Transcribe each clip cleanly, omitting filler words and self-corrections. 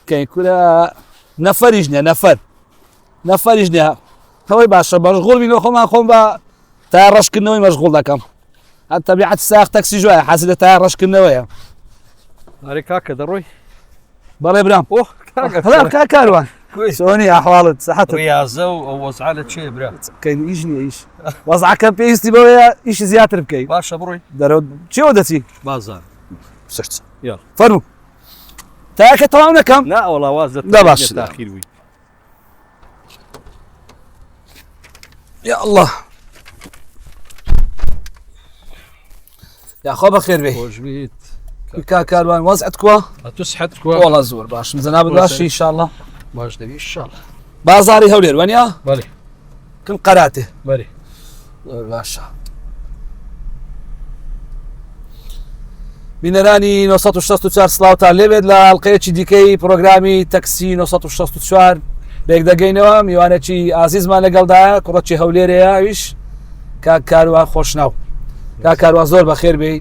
بکەین کورە نەفەریش نیە نەفەر نەفەریش نیە ئەوەی باشە مەشغوڵ بین خۆمان خۆم بە تا ڕەشکردنەوەی مەشغوڵ دەکەم هەر تەبیعەت ساخ تەکسی ژوایە حەزی لە تایە ڕەشکردنەوەیە. ئەرێ کاکە دەڕۆی؟ بەڵێ برام. ئۆه کاکە هەلا کاک کاروان چۆنی ئەحواڵت سەحەتت؟ ڕیازە و ئەو وەزعە لە چێ برا؟ کەین ئیش نییە ئیش وەزعەکە پێویستی بەوەیە ئیشی زیاتر بکەی. باشە بڕۆی. دەرەوە چێوە دەچی؟ بازار. سرچ. یاڵا. فەرموو. تایەکە تەواو نەکەم؟ نا وەڵا واز لە لا باش. تاخیر بووی. یا الله یاخوا بەخێر بێ خۆشبیت کا کاروان وەزعت کوا ئەتو سحەت کوا وەڵا زۆر باشم جەنابت باشی ان شاء الله باش دەبی ان شاء الله بازاری هەولێر وەنیا بەێ کن قەراتێ بەێ زۆر باشە بینەرانی 964 سلااوتان لێبێت لە ئەڵلقەیەکی دیکەی پرۆگرامی تەکسی 964 بێک دەگەینەوە میوانێکی ئازیزمان لەگەڵدایە کوڕەکی هەولێرەیە ئەویش کاک کاروان خۆشناو کا کاروان زۆر بەخێر بێ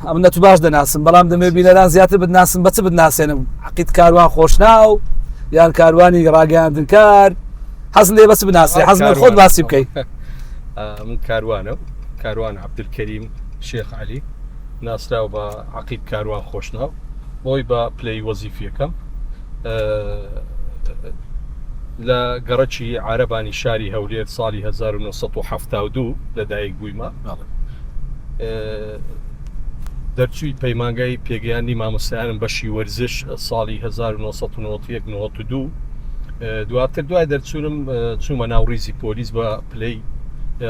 ئەم نە تو باش دەناسم بەڵام دەمێ بینەران زیاتر بدناسم بەچ بدناسێنم عقید کاروان خۆشناو یان کاروانی ڕاگەیاندنکار حەزم لێ بەس بناسی حەزم خۆت باسی بکەی من کاروانە کاروان عبدالکریم شێخ علی ناسراو بە عقید کاروان خۆشناو بۆی بە پلەی وەزیفیەکەم لە گەڕەکی عارەبانی شاری هەولێر ساڵی 1972 لەدایک بوویمە دەرچووی پەیمانگای پێگەیاندنی مامۆستایانم بەشی وەرزش ساڵی 1991 92 دواتر دوای دەرچوونم چوومە ناو ڕیزی پۆلیس بە پلەی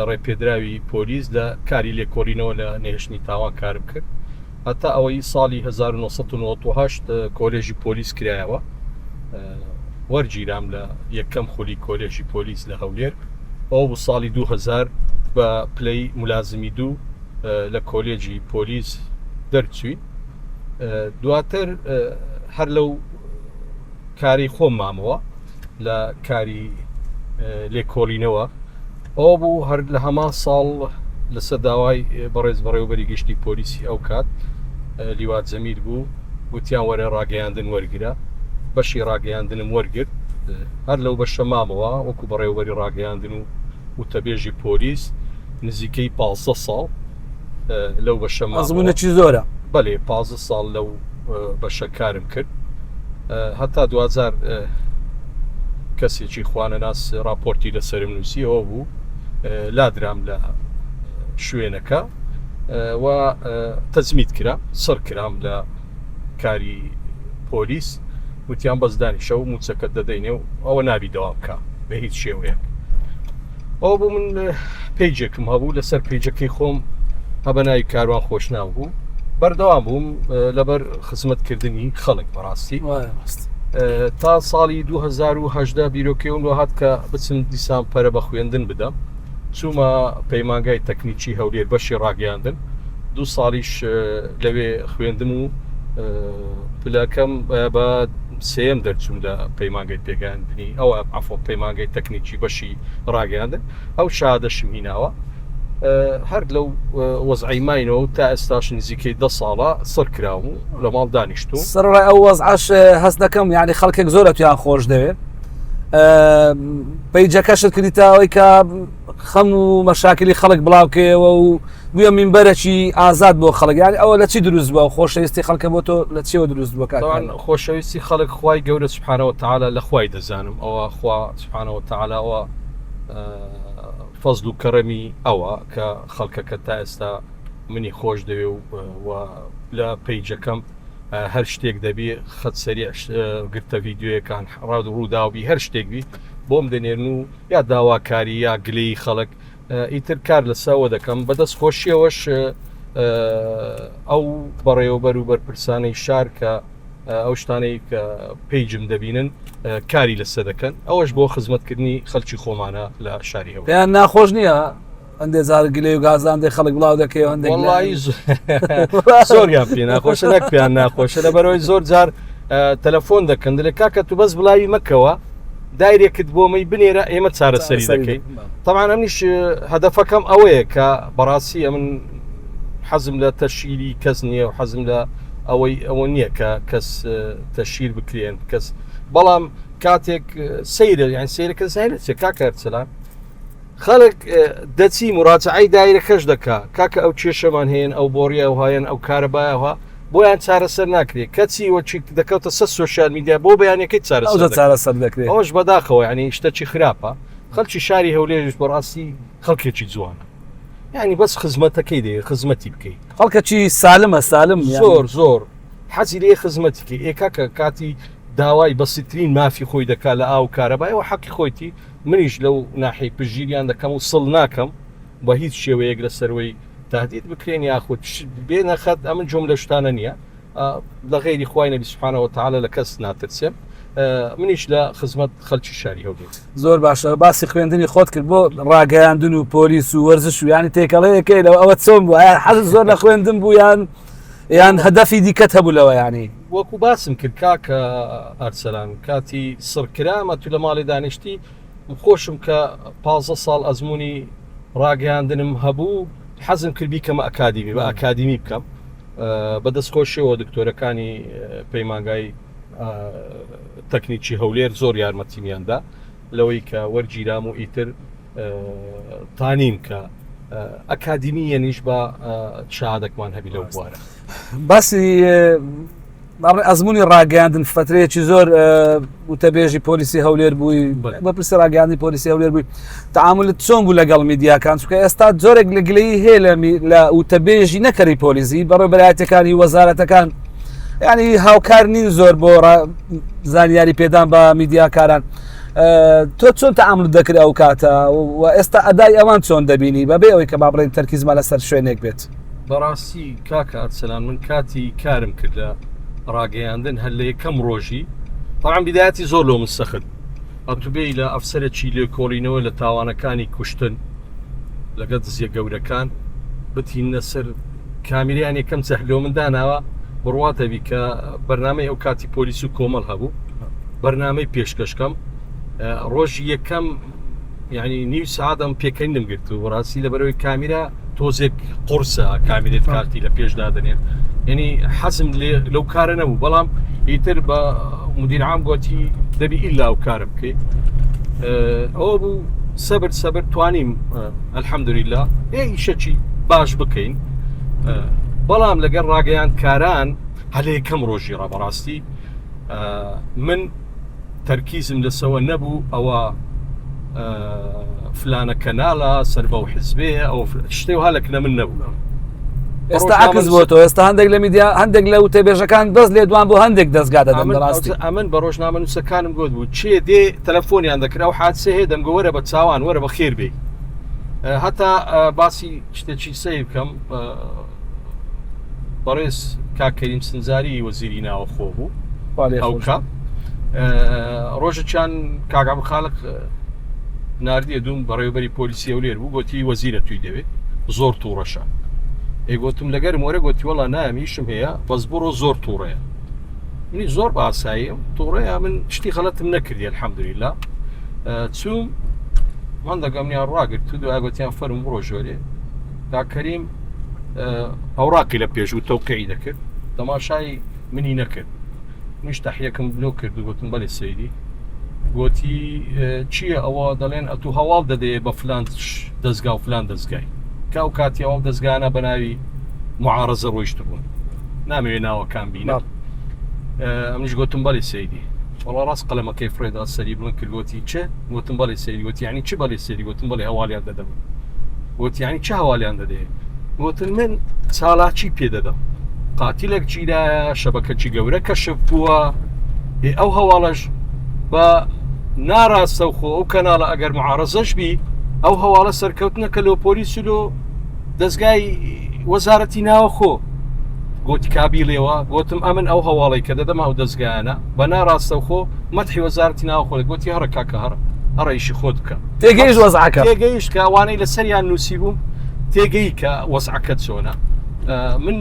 ڕێپێدراوی پۆلیس لە کاری لێکۆڵینەوە لە نەهێشتنی تاوان کارم کرد هەتا ئەوەی ساڵی 1998 کۆلێژی پۆلیس کرایەوە وەرگیرام لە یەکەم خولی کۆلێژی پۆلیس لە هەولێر ئەو بوو ساڵی 2000 بە پلەی ملازمی دوو لە کۆلێجی پۆلیس دەرچووین دواتر هەر لەو کاری خۆم مامەوە لە کاری لێکۆڵینەوە ئەوە بوو هەر لە هەمان ساڵ لەسەر داوای بەڕێز بەڕێوبەری گشتی پۆلیسی ئەو کات لیوا جەمیل بوو گوتیان وەرە ڕاگەیاندن وەرگرە بەشی ڕاگەیاندنم وەرگرت هەر لەو بەشە مامەوە وەکو بەڕێوبەری ڕاگەیاندن و وتەبێژی پۆلیس نزیکەی 15 ساڵ لەو بەشە ئەزمونەکی زۆرە بەێ 15 ساڵ لەو بەشە کارم کرد هەتا دوجار کەسێکی خوانەناس راپۆرتی لەسەرم نووسیەوە بوو لادرام لە شوێنەکە و تەزمیت کرا سڕ کرام لە کاری پۆلیس وتیان بەس دانیشە و موچەکەت دەدەینێ و ئەوە نابی دەوام بکە بە هیچ شێوەیەک ئەو بوو من پیجێکم هەبوو لەسەر پیجەکەی خۆم هەبە ناوی کاروان خۆشناو بوو بەردەوام بووم لەبەر خزمەتکردنی خەڵک بەڕاستی تا ساڵی 2010 بیرۆکەوم لۆ هات کە بچم دیسان پەرە بە خوێندن بدەم چوومە پەیمانگای تەکنیکی هەولێر بەشی ڕاگەیاندن دوو ساڵیش لەوێ خوێندم و پلەکەم بە سێم دەرچوم لە پەیمانگای پێگەاندنی ئەوە عفۆ پەیمانگای تەکنیکی بەشی ڕاگەیاندن ئەو شادەشم هیناوە هەر لەو وەزعی ماینەوە تا ئێستاش نزیکەی دە ساڵە سڕ کراوم و لە ماڵ دانیشتوم سەرڕای ئەو وەزعەش هەست دەکەم یعنی خەڵکێک زۆرە تویان خۆش دەوێت پەیجەکەشت کردی تا ئەوەی کە خەم و مەشاکلی خەڵک بڵاوکەیەوە و بووە مینبەرەکی ئازاد بۆ خەڵک یعنی ئەوە لە چی دروست بووە خۆشەویستی خەڵکە بۆ تۆ لە چیەوە دروست بووە کاک طبعا خۆشەویستی خەڵک خوای گەورە سبحانە وتعالی لە خوای دەزانم ئەوە خوا سبحانە وتعالی ئەوە فەزل و کەرەمی ئەوە کە خەڵکەکە تا ئێستا منی خۆش دەوێ و لە پەیجەکەم هەر شتێک دەبی خەت سەریع گرتە ڤیدیۆیەکان ڕاد و ڕووداو بی هەر شتێک بی بۆم دەنێرن و یا داواکاری یا گلەیی خەڵک ئیتر کار لەسەوە دەکەم بەدەست خۆشیەوەش ئەو بەڕێوەبەر و بەرپرسانەی شار کە ئەو شتانەی کە پیجم دەبینن کاری لەسەر دەکەن ئەوەش بۆ خزمەتکردنی خەلکی خۆمانە لە شاری هەولێر. پێیان ناخۆش نییە هەندێ جار گلەی و گازاندەی خەڵک بڵاو دەکەی و هەندێک وەڵی زۆریان پێ ناخۆشە نەک پێیان ناخۆشە لەبەرەوەی زۆر جار تەلەفۆن دەکەن دەلێ کاکە تو بەس بڵاوی مەکەوە دایرێکت بۆ مەی بنێرە ئێمە چارەسەری دەکەین طبعا ئەمنیش هەدەفەکەم ئەوەیە کە بەڕاستی ئەمن حەزم لە تەشیری کەس نییە و حەزم لە. ئەوەی ئەوە نییە کە کەس تەشیر بکرێن کەس بەڵام کاتێک سەیرە یان سەیرەکە زای لە چێ کاکە ئەرسەلان خەڵک دەچی مراجعەی دایرەکەش دەکا کاکە ئەو کێشەمان هەیەن ئەو بۆڕیە ئەو هەیەن ئەو کارەبایەوە بۆیان چارەسەر ناکرێت کەچی وەچی دەکەوتە سەر سۆشیال میدیا بۆ بەیانەکەی چارەسەر چارەسەر دەکرێت ئەوش بەداخەوە ینی شتەکی خراپە خەڵکی شاری هەولێریش بەڕاستی خەڵکێکی جوانە یعنی بەس خزمەتەکەی دێ خزمەتی بکەیت خەڵکەکی سالمە سالم زۆر زۆر حەزی لێ خزمەتی کەی ئێ کاکە کاتی داوای بەسیترین مافی خۆی دەکا لە ئاو کارەبایەوە حەقی خۆیتی منیش لەو ناحی پشتگیریان دەکەم و سڵ ناکەم بە هیچ شێوەیەک لە سەروەی تهدید بکرێن یاخود بێنە خەت ئەمن جۆم لە شتانە نییە لە غەیری خوای نەبی سبحانە وتعالی لە کەس ناترسێم منیش لە خزمەت خەلکی شاری هەولێر. زۆر باشە باسی خوێندنی خۆت کرد بۆ ڕاگەیاندن و پۆلیس و وەرزش و ینی تێکەڵەیەکەی لەوە ئەوە چۆن بوو ئایا حەزت زۆر لە خوێندن بوو یان یان هەدەفی دیکەت هەبوو لەوە ینی وەکو باسم کرد کاکە ئەرسەلان کاتی سڕکرامە تو لە ماڵێ دانیشتی خۆشم کە 15 ساڵ ئەزمموی ڕاگەیاندنم هەبوو حەزم کرد بیکەمە ئەکادیمی بە ئەکادیمی بکەم بە دەستخۆشیەوە دکتۆرەکانی پەیمانگای تەکنیکی هەولێر زۆر یارمەتیمیان دا لەوەی کە وەرگیرام و ئیتر تانیم کە ئەکادیمی یەنیش بە شادەکمان هەبی لەو بوارە. باسی باڵێ ئەزمموی ڕاگەیاندن فترەیەکی زۆر وتەبێژی پۆلیسی هەولێر بووی بە پرسی ڕاگەیاندنی پۆلیسی هەولێر بووی تعاملت چۆن بوو لەگەڵ میدیاکان چونکە ئێستا جۆرێک لە گلەیی هەیە لە وتەبێژی نەکەری پۆلیسی بەڕێوەبەرایەتەکانی وەزارەتەکان ینی هاوکار نین زۆر بۆ زانیاری پێدان بە میدیاکاران تۆ چۆن تعامل دەکرد ئەو کاتە و ئێستا ئەدای ئەوان چۆن دەبینی بەبێ ئەوەی کە با بڵێن تەرکیزما لەسەر شوێنێک بێت بەڕاستی کاکە ئەرسەلان من کاتی کارم کرد لە ڕاگەیاندن هەر لە یەکەم ڕۆژی طبعا بدایەتی زۆر لۆ من سەخت ئەتو بێی لە ئەفسەرێکی لێکۆڵینەوە لە تاوانەکانی کوشتن لەگەڵ دزیە گەورەکان بتینە سەر کامیریان یەکەم جار لۆ من داناوە بڕواتە بی کە بەرنامەی ئەو کاتی پۆلیس و کۆمەڵ هەبوو بەرنامەی پێشکەشکەم ڕۆژی یەکەم یعنی نیو سعادم پێکەنینم گرت و بەڕاستی لەبەرەوەی کامیرا تۆزێک قورسە کامیرێت کارتی لە پێش دادەنێن یعنی حەزم لێ لەو کارە نەبوو بەڵام ئیتر بە مدیر عام گوتی دەبی ئیلا ئەو کارە بکەیت ئەوە بوو سەبر سەبر توانیم الحەمدلله ئێ ئیشەکی باش بکەین بەڵام لەگەڵ ڕاگەیان کاران هەلێ کەم ڕۆژی ڕا بەڕاستی من تەرکیزم لەسەوە نەبوو ئەوە فلانە کەنالە سەر بەو حزبەیە ئەو شتێ ها لە کنە من نەبوو. ئێستا عکس بۆ تۆ ئێستا هەندێک لە میدیا هەندێک لە وتەبێژەکان بەس لێدوان بۆ هەندێک دەستگا دەدەن بەڕاستی ئەمن بە ڕۆژنامە نووسەکانم گوت بوو چێ دێ تەلەفۆنیان دەکرا و حادسە هەیە دەمگە وەرە بە چاوان وەرە بە خێر بێ هەتا باسی شتێکی سەیر بکەم بەڕێز کاک کەریم سنجاری وەزیری ناوەخۆ بوو ئەوکە ڕۆژێکیان کاک عەبدولخالق ناردیە دوم بەڕێوبەری پۆلیسی هەولێر بوو گوتی وەزیرە توی دەوێت زۆر تووڕەشە ئێ گوتم لەگەرم وەرە گوتی وەڵا نایم ئیشم هەیە بەس بڕۆ زۆر تووڕەیە منی زۆر باساییم تووڕەیە من شتی غەڵەتم نەکردی الحەمدللە چوم من دەگەمنیان ڕاگرت و دوای گوتیان فەرم بڕۆ ژۆرێ کاک کەریم ئەوراقی لە پێش و تەوقیعی دەکرد تەماشای منی نەکرد منیش تەحیەکم لۆ کرد و گوتم بەێ سەیری گوتی چییە ئەوە دەڵێن ئەتو هەواڵ دەدەیە بە فلان دەستگا و فلان دەستگای کە ئەو کاتی ئەو دەستگانە بە ناوی معارەزە ڕۆیشت بوون نامەوێ ناوەکان بینە ئەمنیش گوتم بەڵێ سەیدی وەڵا ڕاست قەلەمەکەی فڕێدا سەری بڵند کرد گوتی چ گوتم بەڵێ سەیدی گوتی یعنی چ بەڵێ سەیدی گوتم بەڵێ هەواڵیان دەدەم گوتی یعنی چ هەواڵیان دەدەیە گوتم من چالاکی پێ دەدەم قاتیلێک گیرایە شەبەکەکی گەورە کەشف بووە ئێ ئەو هەواڵەش بە ناڕاستەوخۆ ئەو کەناڵە ئەگەر معارەزەش بی ئەو هەواڵە سەرکەوتنە کە لۆ پۆلیس و لۆ دەزگای وەزارەتی ناوەخۆ گۆتی کابیلێوە گۆتم ئەمن ئەو هەواڵەی کە دەدەمە ئەو دەزگایانە بە ناڕاستەوخۆ مەدحی وەزارەتی ناوخۆ گۆتی هەڕە کاکە هەڕە هەڕە ئیشی خۆت بکە تێگەیشت وەزعەکە تێگەیشت کە ئەوانەی لەسەریان نووسیبووم تێگەی کە وەزعەکە چۆنە من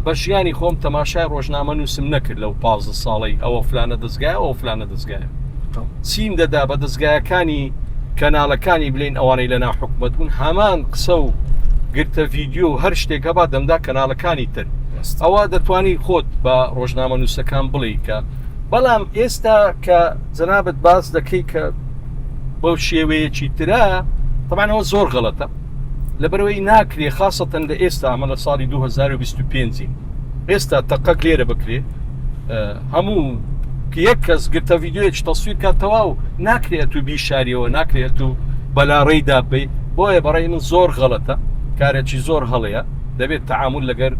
بە ژیانی خۆم تەماشای ڕۆژنامە نووسم نەکرد لەو 15 ساڵەی ئەوە فلانە دەزگایە ئەو فلانە دەزگایە چیم دەدا بە دەزگایەکانی کەناڵەکانی بلین ئەوانەی لە ناو حکومەت بوون هەمان قسە و گرتە ڤیدیۆ و هەر شتێک هەبا دەمدا کەناڵەکانی تر. ئەوە دەتوانی خۆت بە ڕۆژنامە نووسەکان بڵێ کە بەڵام ئێستا کە جەنابەت باس دەکەی کە بەو شێوەیەکی ترە تەبانەوە زۆر غەڵەتە لەبەرەوەی ناکرێ خاصەتەن لە ئێستا ئەمە لە ساڵی 2025 ئێستا تەقەک لێرە بکرێ هەموو یەک کەس گرتە ڤیددیوەیەکی تەسویر کات تەواو ناکرێت و بیشاریەوە ناکرێت و بەلاڕێی دابی بۆیە بەڕێی من زۆر غەڵەتە کارێکی زۆر هەڵەیە دەبێت تعامل لەگەر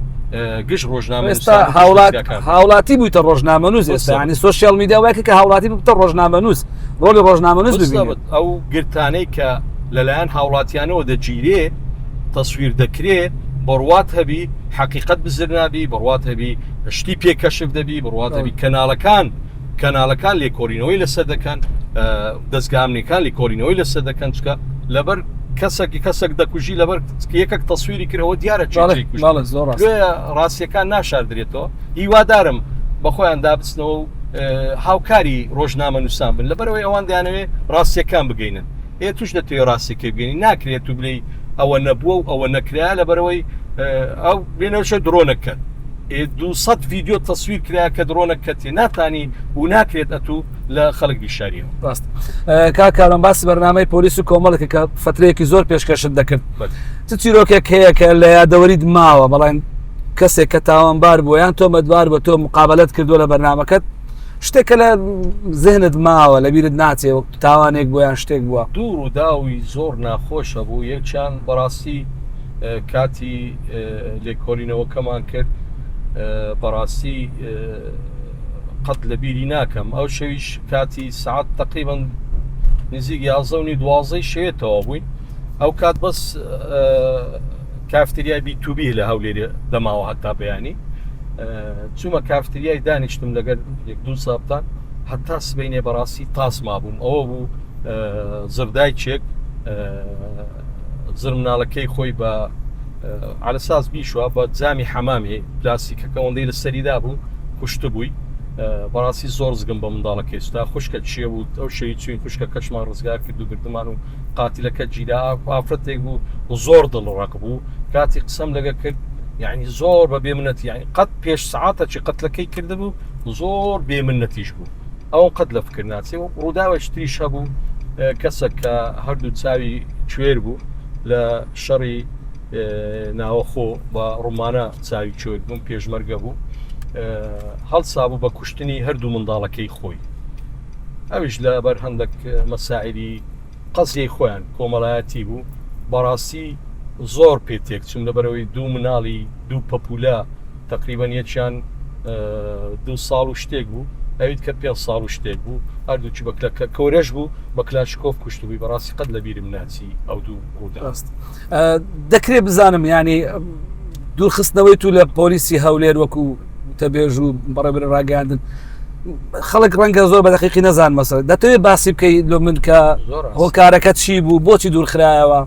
گشت ڕۆژنامە ئێستا هاوڵات هاوڵاتی بوویتە ڕۆژنامەنووس ئێستا ینی سۆشیال میدیا وایکە کە هاوڵاتی ببتە ڕۆژنامەنووس ڕۆلی ڕۆژنامەنووس ببینێت ئەو گرتانەی کە لەلایەن هاوڵاتیانەوە دەگیرێ تەسویر دەکرێ بڕوات هەبی حەقیقەت بزر نابی بڕوات هەبی شتی پێ کەشف دەبی بڕوات هەبی کەناڵەکان کەناڵەکان لێکۆڵینەوەی لەسەر دەکەن دەزگا ئەمنیەکان لێکۆڵینەوەی لەسەر دەکەن چکە لەبەر کەسێک کەسێک دەکوژی لەبەر یەکێک تەسویری کردەوە دیارە زۆر ڕاستیەکان ناشاردرێتەوە هیوادارم بەخۆیان دابچنەوە و هاوکاری ڕۆژنامە نووسان بن لەبەرەوەی ئەوان دەیانەوێت ڕاستیەکان بگەینن ئێ توش دەتەوێت ڕاستیەکەی بگەینی ناکرێت تو بلێی ئەوە نەبووە و ئەوە نەکرا لەبەرەوەی ئەو بێنەوەشە درۆنەکەت ئێ 200 ڤیدیۆ تەسویر کرا کە درۆنە کەتێ ناتانی و ناکرێت ئەتوو لە خەڵک بیشاریەوە. ڕاست کاک کاروان باسی بەرنامەی پۆلیس و کۆمەڵێک کە فترەیەکی زۆر پێشکەشت دەکرد چ چیرۆکێک هەیە کە لە یادەوەریت ماوە بەڵام کەسێک کە تاوانبار بووە یان تۆمەتبار بە تۆ مقابلت کردووە لە بەرنامەکەت شتێک کە لە زهنت ماوە لە بیرت ناچێ وەک تاوانێک بۆ یان شتێک بووە دوو ڕووداوی زۆر ناخۆشە بوو یەکیان بەڕاستی کاتی لێکۆڵینەوەکەمان کرد بەڕاستی قەت لە بیری ناکەم ئەو شەویش کاتی سعات تقریبا نزیک یازدە و نیو دوازدەی شەوێتەوە بووین ئەو کات بەس کافتریای بی توبی لە هەولێر دەماوە هەتا بەیانی چوومە کافتریای دانیشتم لەگەر یەک دوو سابتان هەتا سبینێ بەڕاستی تاس مابووم ئەوە بوو زردایچێک زر مناڵەکەی خۆی بە عەلەساس بیشوە بە جامی حەمامی پلاستیکەکە ئەوەندەی لە سەریدا بوو کوشتبووی بەڕاستی زۆر زگم بە منداڵەکەی سوتا خوشکە چیە بوو ئەو شەوی چوین خوشکە کەشمان ڕزگار کرد و بردمان و قاتلەکە گیرا ئافرەتێک بوو زۆر دڵ ڕق بوو کاتی قسەم لەگە کرد یعنی زۆر بە بێمنەتی یعنی قەت پێش سعاتەکی قەتلەکەی کردبوو زۆر بێمنەتیش بوو ئەوم قەت لە فکر ناچێ و ڕووداوێکی تریش هەبوو کەسێک کە هەردوو چاوی کوێر بوو لە شەڕی ناوەخۆ بە ڕوومانە چاوی کوێر بووم پێشمەرگە بوو هەڵسا بوو بە کوشتنی هەردوو منداڵەکەی خۆی ئەویش لە بەر هەندێک مەسائلی قەزیەی خۆیان کۆمەڵایەتی بوو بەڕاستی زۆر پێ تێک چوم لەبەرەوەی دوو مناڵی دوو پەپولە تقریبا یەکیان دوو ساڵ و شتێک بوو ئەویت کە پێ ساڵ و شتێک بوو هەردووکی بەکلە کە کۆرەش بوو بە کلاشکۆف کوشتبووی بەڕاستی قەت لە بیرم ناچی ئەو دوو ڕوودا ڕاست دەکرێت بزانم ینی دوورخستنەوەی تو لە پۆلیسی هەولێر وەکو وتەبێژ و بەڕێبەری ڕاگەیاندن خەڵک ڕەنگە زۆر بە دەقیقی نەزان مەسەر دەتەوێت باسی بکەیت لۆ من کە هۆکارەکە چی بوو بۆچی دوورخرایەوە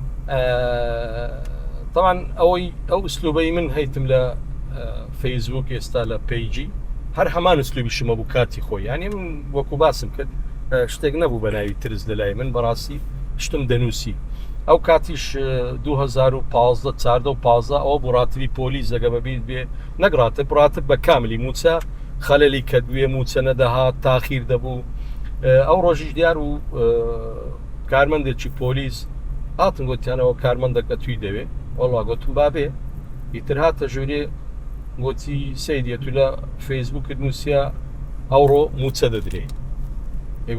طبعا ئەوەی ئەو ئوسلوبەی من هەیتم لە فەیسبوک ئێستا لە پەیجی هەر هەمان ئوسلوبی شمە بوو کاتی خۆی یعنی من وەکو باسم کرد شتێک نەبوو بە ناوی ترس لە لای من بەڕاستی شتم دەنووسی ئەو کاتیش 2015 چاردە و 15 ئەوە بوو ڕاتبی پۆلیس دەگە بەبییر بێ نەک ڕاتب ڕاتب بە کاملی موچە خەلەلی کە دوێ موچە نەدەهات تاخیر دەبوو ئەو ڕۆژیش دیار و کارمەندێکی پۆلیس هاتن گوتیانەوە کارمەندەکە توی دەوێ وەڵا گوتم بابێ ئیتر هاتە ژوورێ گوتی سەیدیە تو لە فەیسبووکت نووسە ئەوڕۆ موچە دەدرێ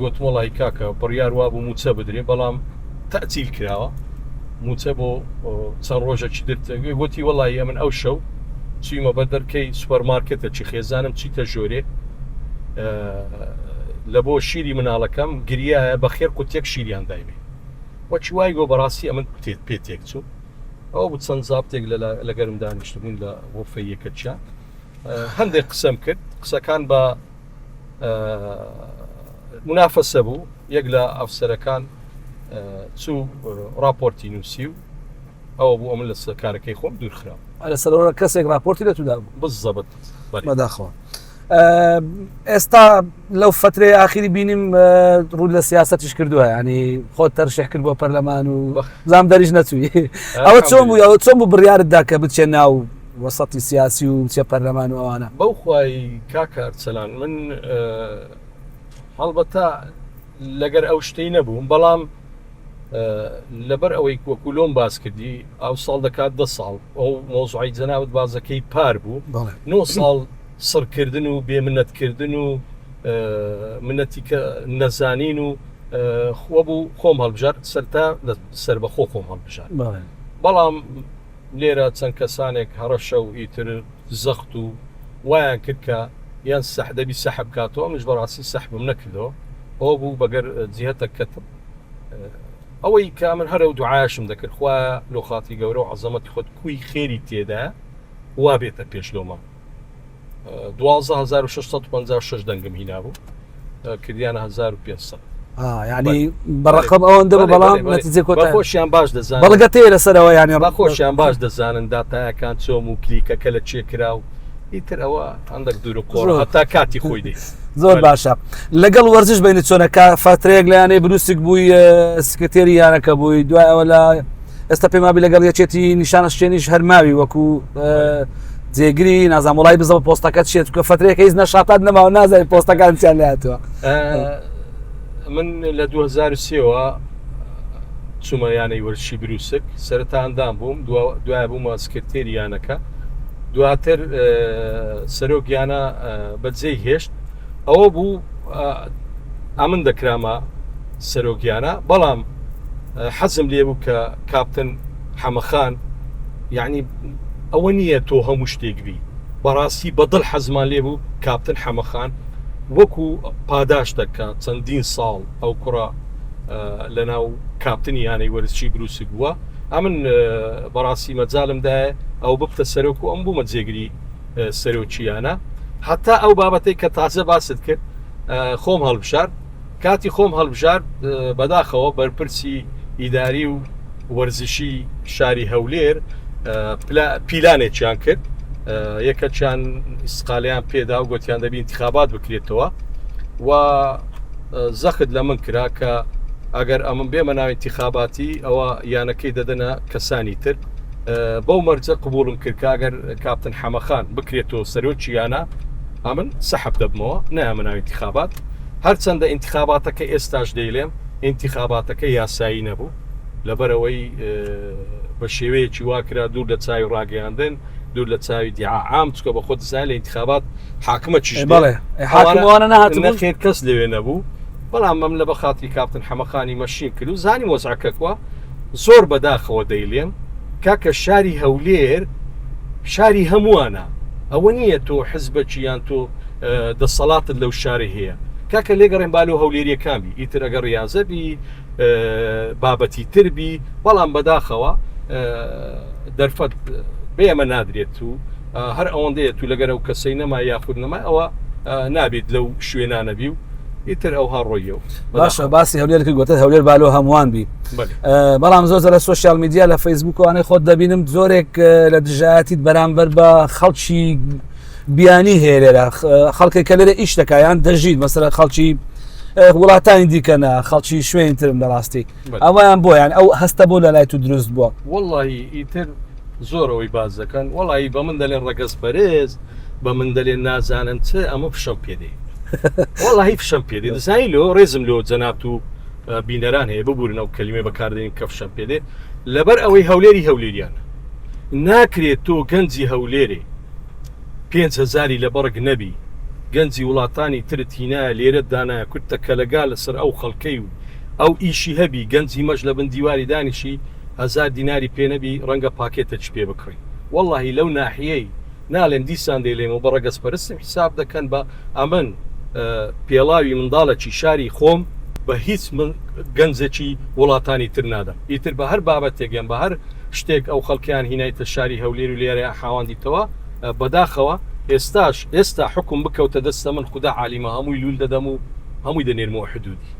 گوتم وەڵی کاکە بڕیار وابوو موچە بدرێ بەڵام تەئجیل کراوە موچە بۆ چەند ڕۆژێکی درت گوتی وەڵی ئەمن ئەو شەو چوویمە بەر دەرکەی سوپەرمارکێتەکی خێزانم چیتە ژۆرێ لە بۆ شیری مناڵەکەم گریایە بە خێر قوتێک شیریان دایمێ وەکی وای گۆ بەڕاستی ئەمن پێت پێ تێک چوو ئەو بوو چەند زابتێک لە گەرم دانیشتبوون لە غرفەی یەکەچیا هەندێک قسەم کرد قسەکان بە منافەسە بوو یەک لە ئەفسەرەکان چوو راپۆرتی نووسی و ئەوە بوو ئەمن لە کارەکەی خۆم دوور خرام. لە سەرەوە کەسێک راپۆرتی لە تودا بوو؟ بالضبط بەڵێ. بەداخەوە. ئێستا لەو فترەی ئاخیری بینیم ڕوو لە سیاسەتیش کردووە ینی خۆت تەرشح کرد بۆ پەرلەمان و زام دەریش نەچووی ئەوە چۆن بوو ئەوە چۆن بوو بڕیارت دا کە بچێ ناو وەسەتی سیاسی و بچیە پەرلەمان و ئەوانە؟ بەو خوای کاک ئەرسەلان من هەڵبەتە لەگەر ئەو شتەی نەبووم بەڵام لەبەر ئەوەی وەکو لۆم باس کردی ئەو ساڵ دەکات دە ساڵ ئەو مۆزوعی جەنابت بازەکەی پار بوو نۆ ساڵ سڕکردن و بێمنەتکردن و منەتی کە نەزانین و خۆ بوو خۆم هەڵبژارد سەرتا لە سەربەخۆ خۆم هەڵبژارد بەڵام لێرە چەند کەسانێک هەڕەشە و ئیتر زەخت و وایان کرد کە یان سەح دەبی سەحب کاتەوە منیش بەڕاستی سەحبم نەکردەوە ئەوە بوو بەگەر جیهەتە کەتم ئەوەی کە من هەرە و دوعاشم دەکرد خوایە لۆ خاتری گەورە و عەزەمەتی خۆت کوی خێری تێدا وا بێتە پێش لۆمە 12656 دەنگم هینابوو کردیانە 1500 یعنی بەڕقم ئەوەندە بە بەڵام نەتیجە کۆتا خۆشیان باش دەزانن بەڵگە تێ لەسەرەوە یعنی بە خۆشیان باش دەزانن داتایەکان چۆم و کلیکەکە لە چێ کرا و ئیتر ئەوە هەندێک دوور و قۆڕ هەتا کاتی خۆی دێ زۆر باشە لەگەڵ وەرزش بینی چۆنەکە فاترەیەک لە یانەی بروسک بووی سکرتێری یانەکە بووی دوای ئەوە لە ئێستا پێمابی لەگەڵ یەکێتی نیشانە شتێنیش هەرماوی وەکو جێگری نازانم وڵی بزە پۆستەکە چێت کە فترێک هیچ نەشاتات نەماوە نازانێت پۆستەکان چیان لاتوە من لە 2023ەوە چوومە یانەی وەرزشی بروسک سەرەتا ئەندام بووم دوای بوومە سکرتێری یانەکە دواتر سەرۆک یانە بەجێی هێشت ئەوە بوو ئەمن دەکرامە سەرۆک یانە بەڵام حەزم لێ بوو کە کاپتن حەمەخان یعنی ئەوە نییە تۆ هەموو شتێک بی بەڕاستی بەدڵ حەزمان لێ بوو کاپتن حەمەخان وەکو پاداشتە کە چەندین ساڵ ئەو کوڕە لەناو کاپتنی یانەی وەرزشی بروسک بووە ئەمن بەڕاستی مەجالم دایە ئەو ببتە سەرۆک و ئەم بوومە جێگری سەرۆکی یانە هەتا ئەو بابەتەی کە تازە باست کرد خۆم هەڵبژارد کاتی خۆم هەڵبژارد بەداخەوە بەرپرسی ئیداری و وەرزشی شاری هەولێر پیلانێکیان کرد یەکەکیان ئیسقالیان پێدا و گوتیان دەبی انتخابات بکرێتەوە و زەخت لە من کرا کە ئەگەر ئەمن بێمە ناو انتخاباتی ئەوە یانەکەی دەدەنە کەسانی تر بەو مەرجە قبوڵم کرد کە ئەگەر کاپتن حەمەخان بکرێتەوە سەرۆکی یانە ئەمن سەحب دەبمەوە نایەمە ناو انتخابات هەرچەندە ئینتخاباتەکە ئێستاش دەیلێم ئینتخاباتەکە یاسایی نەبوو لەبەرئەوەی بە شێوەیەکی وا کرا دوور لە چاوی ڕاگەیاندن دوور لە چاوی دیعا عام چکە بە خۆت دەزانی لە ئینتخابات حاکمە چیش بەڵێ حاکموانە نەهاتبوون نەخێر کەس لەوێ نەبوو بەڵام مەم لە بە خاتری کاپتن حەمەخانی مەشیم کرد و زانیم وەزعەکە کوە زۆر بەداخەوە دەیلێم کاکە شاری هەولێر شاری هەمووانە ئەوە نییە تۆ حزبەکی یان تۆ دەسەڵاتت لەو شارەی هەیە کاکە لێگەڕێن با لۆ هەولێریەکان بی ئیتر ئەگەر ڕیازە بی بابەتی تر بی بەڵام بەداخەوە دەرفەت بێ ئەمە نادرێت و هەر ئەوەندەیە تو لەگەر ئەو کەسەی نەما یاخود نەما ئەوە نابێت لەو شوێنانە بی و ئیتر ئەوها ڕۆیەوە باشە باسی هەولێر کرد گوتت هەولێر بالۆ هەمووان بی بەڵام زۆر لە سۆشیال میدیا لە فەیسبوکوانەی خۆت دەبینم زۆرێک لە دژایەتیت بەرامبەر بە خەڵکی بیانی هەیە لێرە خەڵکێک کە لێرە ئیش دەکا یان دەژیت مەسەلە خەڵکی وڵاتانی دیکەنە خەڵکی شوێنی ترم لە ڕاستی ئەویان بۆیان ئەو هەستە بۆ لە لای تو دروست بووە وەڵی ئیتر زۆر ئەوەی باز دەکەن وەڵی بە من دەلێن ڕەگەز پەرێز بە من دەلێن نازانم چ ئەمە فشەم پێدێ وەڵی فشەم پێدێ دەزانی لۆ ڕێزم لۆ جەنابت و بینەران هەیە ببورن ئەو کەلیمەی بەکاردێنین کە فشەم پێدێ لەبەر ئەوەی هەولێری هەولێریانە ناکرێت تۆ گەنجی هەولێرێ پێنج هەزاری لە بەڕگ نەبی گەنجی وڵاتانی ترت هینایە لێرەت دانایە کورتە کەلەگا لەسەر ئەو خەڵکەی و ئەو ئیشی هەبی گەنجی مەش لەبن دیواری دانیشی هەزار دیناری پێ نەبی ڕەنگە پاکێتەکی پێ بکڕی وەڵاهی لەو ناحیەی نالێم دیسان دەیلێمەوە بە ڕەگەز پەرستم حیساب دەکەن بە ئەمن پێڵاوی منداڵەکی شاری خۆم بە هیچ گەنجێکی وڵاتانی تر نادەم ئیتر بە هەر بابەتێک یان بە هەر شتێک ئەو خەڵکەیان هینایتە شاری هەولێر و لێرەیان حاواندیتەوە بەداخەوە ئێستاش ئێستا حوکم بکەوتە دەستە من خودا عالیمە هەمووی لول دەدەم و هەمووی دەنێرمەوە حدودی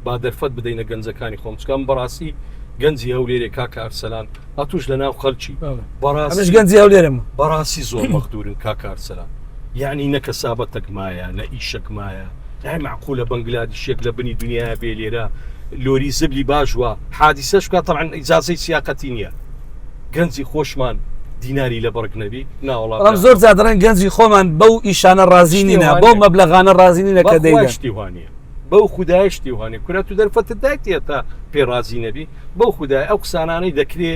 با دەرفەت بدەینە گەنجەکانی خۆم چکە من بەڕاستی گەنجی هەولێرێ کاکە ئەرسەلان ئەتوش لە ناو خەلکی بەڕاستی گەنجی هەولێرم بەڕاستی زۆر مەخدورن کاکە ئەرسەلان یعنی نە کەسابەتەک مایە نە ئیشەک مایە ئای مەعقولە بەنگلادیشیەک لە بنی دنیایا بێ لێرە لۆری زبلی باش وە حادیسەش بکا تەبعەن ئیجازەی سیاقەتی نیە گەنجی خۆشمان. دیناری لە بەڕک نەبی ناوەڵا بەڵام زۆر جار دەڵێن گەنجی خۆمان بەو ئیشانە ڕازی نینە بەو مەبلەغانە ڕازی نینە کە دەیدەن. شتی وانە بەو خودایە شتی وانە کورە تو دەرفەتت دایتێ تا پێ ڕازی نەبی بەو خودای ئەو قسانانەی دەکرێ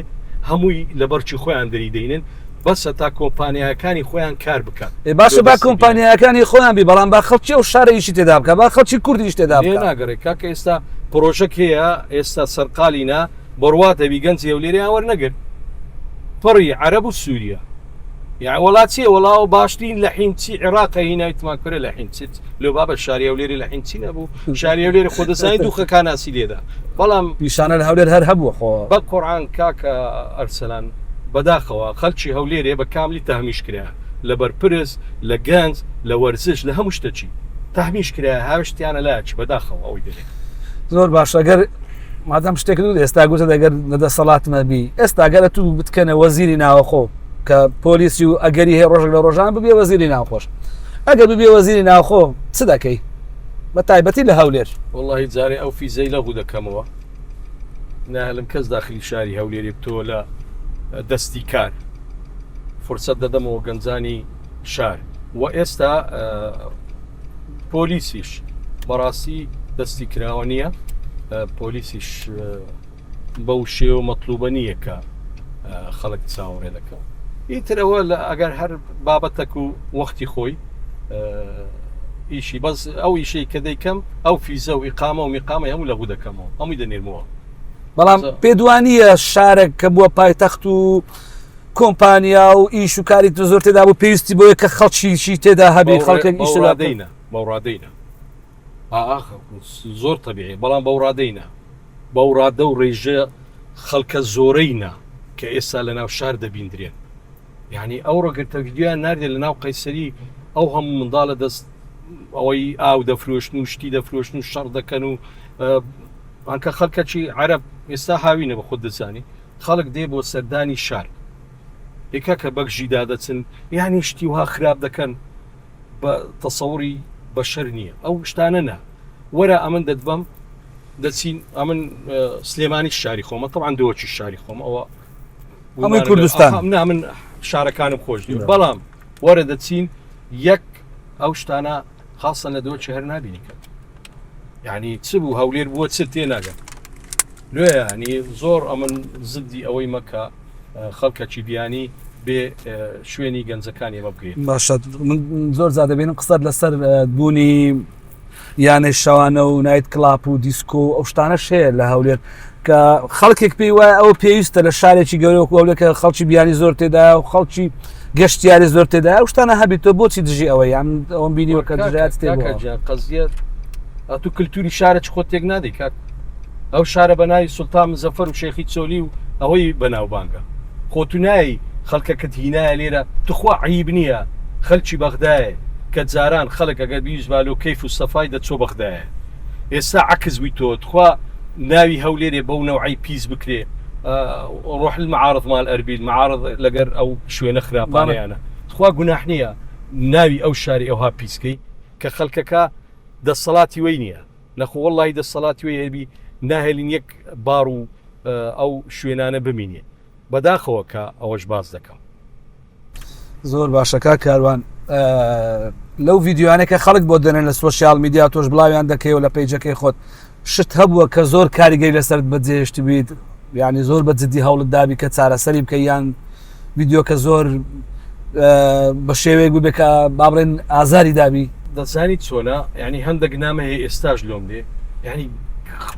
هەمووی لە بەرکی خۆیان دەری دەینن بەسە تا کۆمپانیاکانی خۆیان کار بکات. ئێ باشە با کۆمپانیاکانی خۆیان بی بەڵام با خەڵکی ئەو شارە ئیشی تێدا بکا با خەڵکی کورد ئیش تێدا بکا. لێ ناگەڕێ کاکە ئێستا پرۆژەک هەیە ئێستا سەرقاڵینە بڕوات هەبی گەنجی هەولێریان وەرنەگرت پڕی عەرەب و سووریا یاع وەڵا چیە وەڵا ئەو باشترین لەحیم چی عێراقە هینای تمان کورە لەحیم چیت لۆ بابە شاری هەولێری لەحیم چی نەبوو شاری هەولێری خۆ دەزانی دوو خەکاناسی لێدا بەڵام نیشانە لە هەولێر هەر هەبووە خۆ بە قورعان کاکە ئەرسەلان بەداخەوە خەلکی هەولێرێ بە کاملی تەهمیش کرا لە بەرپرس لە گەنج لە وەرزش لە هەموو شتەکی تەهمیش کرا هاوشتیانە لاچ بەداخەوە ئەوەی دەلێ. زۆر باشە گەر مادام شتێک دوو ئێستا گوتت ئەگەر لە دەسەڵاتمە بی ئێستا گەر تو بتکەنە وەزیری ناوەخۆ کە پۆلیسی و ئەگەری هەیە ڕۆژێک لە ڕۆژان ببێ وەزیری ناوخۆش ئەگەر ببێ وەزیری ناوخۆ چ دەکەی بە تایبەتی لە هەولێر؟ وەڵاهی جارێ ئەو فیزەی لەغو دەکەمەوە ناهێڵم کەس داخلی شاری هەولێری بتەوە لە دەستی کار فرسەت دەدەمەوە گەنجانی شار و ئێستا پۆلیسیش بەڕاستی دەستی کراوە نییە پۆلیسیش بەو شێوە مەتلوبە نییە کە خەڵک چاوەڕێ دەکەن ئیتر ئەوە لە ئەگەر هەر بابەتەک و وەختی خۆی ئیشی بەس ئەو ئیشەی کە دەیکەم ئەو فیزە و ئیقامە و میقامە هەموو لەغو دەکەمەوە هەمووی دەنێرمەوە. بەڵام پێدوانیە شارێک کە بووە پایتەخت و کۆمپانیا و ئیش و کاری تر زۆر تێدا بوو پێویستی بۆیە کە خەڵکیشی تێدا هەبی خەڵکێک ئیش تێدا بکەن. بەو ڕادەینە بەو ڕادەینە ئاخ زۆر تەبیعی بەڵام بەو ڕادەینە بەو ڕادە و ڕێژە خەڵکە زۆرەی نا کە ئێستا لە ناو شار دەبیندرێن یعنی ئەو ڕگرتە ڤیدیۆیان ناردێ لە ناو قەیسەری ئەو هەموو منداڵە دەست ئەوەی ئاو دەفرۆشن و شتی دەفرۆشن و شەڕ دەکەن و ئەنکە خەڵکەکی عەرەب ئێستا هاوینە بە خۆت دەزانی خەڵک دێ بۆ سەردانی شار ئێ کاکە بەگژی دادەچن یانی شتی وا خراپ دەکەن بە تەسەوری بەشەر نییە ئەو شتانە نا وەرە ئەمن دەتبەم دەچین ئەمن سلێمانی شاری خۆمە طبعا دۆچی شاری خۆم ئەوە ئەمەی کوردستان نا من شارەکانم خۆش دی بەڵام وەرە دەچین یەک ئەو شتانە خاصە لە دۆچی هەر نبینی کە یعنی چ بوو هەولێر بووە چ تێ ناگەن لۆیە یانی زۆر ئەمن زدی ئەوەی مەکە خەڵکەکی بیانی بێ شوێنی گەنجەکانی ئێمە بگرێت. باشە من زۆر جار دەبینم قسەت لەسەر بوونی یانەی شەوانە و night club و دیسکۆ و ئەو شتانەش هەیە لە هەولێر کە خەڵکێک پێی وایە ئەوە پێویستە لە شارێکی گەورە وەکو هەولێر کە خەڵکی بیانی زۆر تێدایە و خەڵکی گەشتیاری زۆر تێدایە ئەو شتانە هەبیت تۆ بۆچی دژی ئەوە یان ئەوەم بینیوە کە دژایەت تێ بووە؟ قەزیە ئەتوو کللتوری شارە چ خۆت تێک نادەی کاک ئەو شارە بە ناوی سوڵتان مزەفەر و شێخی چۆلی و ئەوەی بەناوبانگە. خۆ تو نایەی خەڵکەکەت هینایە لێرە توخوا عەیب نیە خەلکی بەغدایێ کە جاران خەلک ئەگەر بیویستبا لۆ کەیف و سەفای دەچۆ بەغدایێ ئێستا عەکس بوی تۆ تخوا ناوی هەولێرێ بەو نەوعەی پیس بکرێ ڕۆح المعارض مال ئەربیل معارض لەگەر ئەو شوێنە خراپانەیانە تخوا گوناح نیە ناوی ئەو شاری ئەوها پیس کەی کە خەلکەکە دەسەڵاتی وەی نیە. نەخۆ وەڵاهی دەسەڵاتی وەی هەبی ناهێلین یەک باڕ و ئەو شوێنانە بمینێ بەداخەوە کە ئەوەش باس دەکەم. زۆر باشە کاک کاروان لەو ڤیدیۆیانە کە خەڵک بۆ دەنێن لە social media تۆش بڵاویان دەکەیەوە لە page ەکەی خۆت شت هەبووە کە زۆر کاریگەری لەسەرت بەجێهێشت بیت یعنی زۆر بە جدی هەوڵت دابی کە چارەسەری بکەی یان ڤیدیۆکە زۆر بە شێوەیەک ببێ کە با بڵێن ئازاری دابی. دەزانی چۆنە یانی هەندەک نامە هەیە ئێستاش لۆم دێ یانی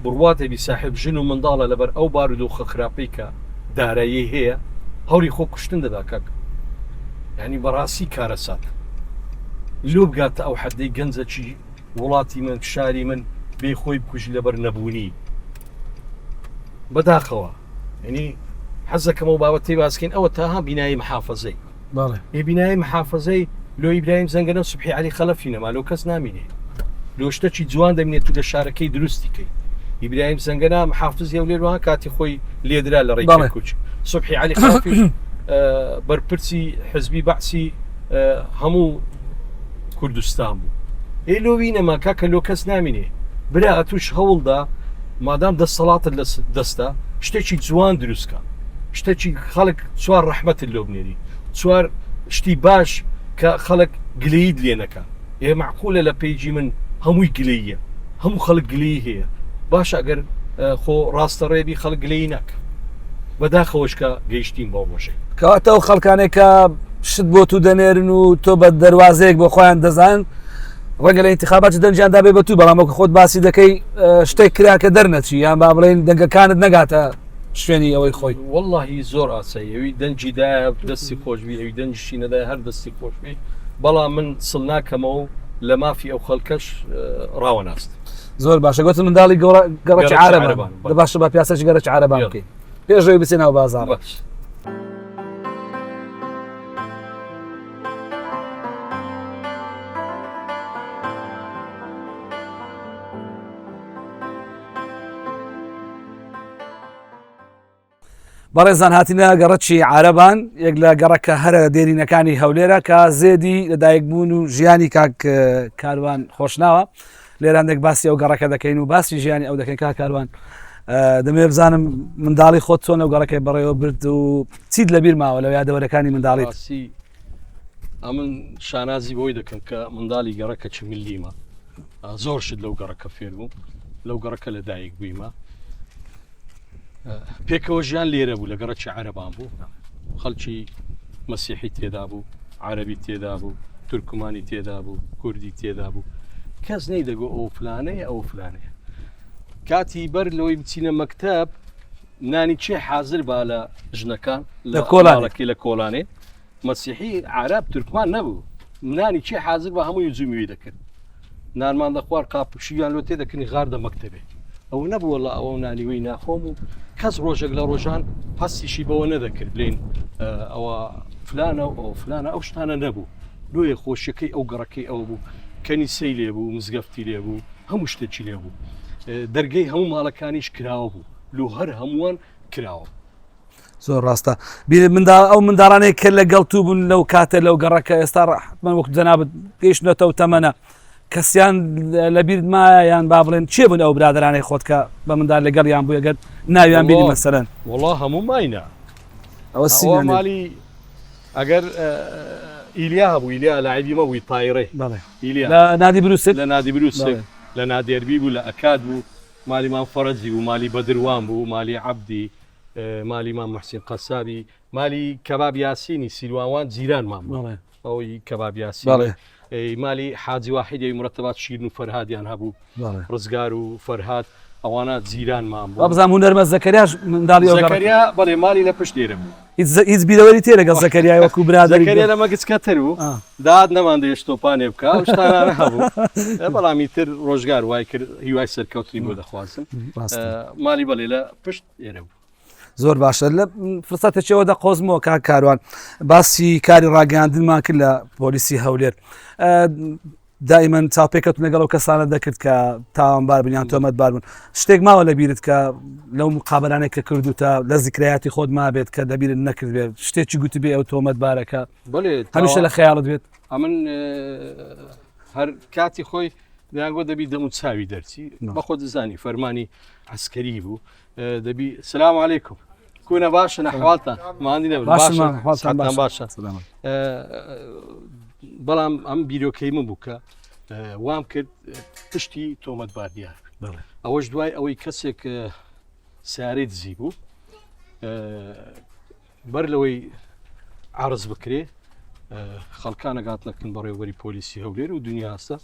بڕوات هەبی ساحێب ژن و منداڵە لەبەر ئەو بارودۆخە خراپەی کە داراییەی هەیە هەوڵی خۆ کوشتن دەدا کاک یانی بەڕاستی کارەسات لۆ بگاتە ئەو حەدەی گەنجەکی وڵاتی من شاری من بێ خۆی بکوژی لەبەر نەبوونی بەداخەوە یعنی حەزەکەم ئەو بابەتەی باسکەین ئەوە تاها بینایی محافەزەی بەڵێ ئی بینایی محافەزەی لۆ ئیبراهیم زەنگەنە و سوبحی عەلی خەلەفی نەما لۆ کەس نامینێ لۆ شتەکی جوان دەمینێت تو لە شارەکەی دروستی کەی ئیبراهیم زەنگەنە محافزی هەولێر وها کاتی خۆی لێدرا لە ڕێی بەڵێ. کەرکوک سوبحی عەلی خەلەفیش بەرپرسی حزبی بەعسی هەموو کوردستان بوو ئێ لۆ وی نەما کاکە لۆ کەس نامینێ برا ئەتوش هەوڵدا مادام دەسەڵاتت لە دەستە شتێکی جوان دروستکە. شتەکی خەڵک چوار ڕەحمەتت لۆ بنێری چوار شتی باش کە خەڵک گلەییت لێ نەکا ئێ مەعقولە لە page ی من هەمووی گلەییە هەموو خەڵک گلەیی هەیە باشە ئەگەر خۆ ڕاستە ڕێبی خەڵک گلەیی ناکا بەداخەوەش کە گەیشتین بەو ڕۆژەی. کەواتە ئەو خەڵکانەی کە شت بۆ تو دەنێرن و تۆ بە دەروازەیەک بۆ خۆیان دەزان ڕەنگە لە ئینتخابات دەنگیان دابێ بە تو بەڵام وەکو خۆت باسی دەکەی شتێک کرا کە دەرنەچی یان با بڵێن دەنگەکانت نەگاتە شوێنی ئەوەی خۆی. وەڵاهی زۆر ئاسایی ئەوی دەنگی دایە دەستی خۆشبی ئەوی دەنگیشی نەدایە هەر دەستی خۆشبی بەڵام من سڵ ناکەمەوە و لە مافی ئەو خەڵکەش ڕاوەناستم. زۆر باشە گوتم منداڵی گەڕەکی عارەبان دە باشە با پیاسەکی گەڕەکی عارەبان بکەین پێش ئەوەی بچێ ناو بازاڕ. باش. بەڕێزان هاتینە گەڕەکی عارەبان یەک لە گەڕەکە هەرە دێرینەکانی هەولێرە کە زێدی لەدایکبوون و ژیانی کاک کاروان خۆشناوە لێراندێک باسی ئەو گەڕەکە دەکەین و باسی ژیانی ئەو دەکەین کاک کاروان دەمێ بزانم منداڵی خۆت چۆن ئەو گەڕەکەی بەڕێوە برد و چیت لەبیر ماوە لە یادەوەرەکانی منداڵی ئەمن شانازی بۆی دەکەم کە منداڵی گەڕەکە چ ملیمە زۆر شت لەو گەڕەکە فێر بووم لەو گەڕەکە لە دایک بوویمە پێکەوە ژیان لێرە بوو لە گەڕەکی عەرەبان بوو خەڵکی مەسیحی تێدا بوو عەربی تێدا بوو تورکمانی تێدا بوو کوردی تێدا بوو کەس نەی دەگۆ ئەو فلانەیە ئەو فلانەیە کاتی بەر لەوەی بچینە مەکتب نانی چێ حاضر با لە ژنەکان لە کۆڵانەکەی لە کۆڵانێ مەسیحی عرب تورکمان نەبوو نانی چێ حاضر بە هەمووی زومیوی دەکرد نانمان دەخوارد قاپوشیان لۆ تێدەکردین غاردە مەکتەبێ ئەوە نەبوو وەڵا ئەوە نانی وی ناخۆم و کەس ڕۆژێک لە ڕۆژان هەستیشی بەوە نەدەکرد بلین ئەوە فلانە و ئەو فلانە ئەو شتانە نەبوو لۆیە خۆشیەکەی ئەو گەڕەکەی ئەوە بوو کەنیسەی لێ بوو مزگەفتی لێ بوو هەموو شتێکی لێ بوو دەرگەی هەموو ماڵەکانیش کراوە بوو لۆ هەر هەمووان کراوە زۆر ڕاستە بیر منداڵ ئەو منداڵانەی کە لەگەڵ تو بوون لەو کاتە لەو گەڕەکە ئێستا ڕەحمە وەک جەنابت گەیشتنەتەوە تەمەنە کەسیان لەبیرت مایە یان با بڵێن چێ بوون ئەو برادرانەی خۆت کە بە منداڵ لەگەڵیان بوو ئەگەر ناویان بینی مەسەلەن وەڵا هەموو ماینە ئەوە سیان مالی ئەگەر ئیلیا هەبوو ئیلیا لاعبی مەبووی تایڕێ بەڵێ ئیلیا لە نادی بروسک لە نادی بروسک لە نادێربی بوو لە ئەکاد بوو مالی مام فەرەجی بوو مالی بەدروان بوو مالی عەبدی مالی مام محسین قەسابی مالی کەباب یاسینی سیلواوان جیرانمان بوو ئەوەی کەباب یاسین مالی حاجی واحیدی مرتبات شیرن و فەرهادیان هەبوو ڕزگار و فەرهاد ئەوانە جیرانمان بوو بزانام هونەرمە زەکەریاش منداڵی زەکەریا بەڵێ مالی لە پشت لێرە بوو هیچ بیرەوەری تێ لەگەڵ زەکەریای وەکو برادەری زەکەریا لەمە گچکەتر بوو داد نەمان دەیشت تۆپانێ بکا ئەو شتانە هەبوو بەڵام ئیتر ڕۆژگار وای کرد هیوای سەرکەوتنی بۆ دەخوازم مالی بەڵێ لە پشت ئێرە بوو. زۆر باشە لە فرسەتێکەوە دەقۆزمەوە کاک کاروان باسی کاری ڕاگەیاندنمان کرد لە پۆلیسی هەولێر دائیمەن چاوپێکەوتن لەگەڵ ئەو کەسانە دەکرد کە تاوانبار بن یان تۆمەتبار بن شتێک ماوە لە بیرت کە لەو مقابلانێک کە کردوتە لە زیکرایاتی خۆت مابێت کە لەبیرت نەکرد بێت شتێکی گوتبێ ئەو تۆمەتبارەکە بەڵێ هەمیشە لە خەیاڵت بێت ئەمن هەر کاتی خۆی دەیانگۆ دەبی دەم و چاوی دەرچی بەخۆ دەزانی فەرمانی عسکەری بوو دەبی سلام علیکم کونە باشە نەحواڵتان ماندی نەبن باشە باشە بەڵام ئەم بیرۆکەی من بوو کە وام کرد پشتی تۆمەتبار دیار ئەوەش دوای ئەوەی کەسێک سیارەی دزی بوو بەر لەوەی عرض بکرێ خەڵکانە گاتنەکن بەڕێوەری پۆلیسی هەولێر و دنیاستە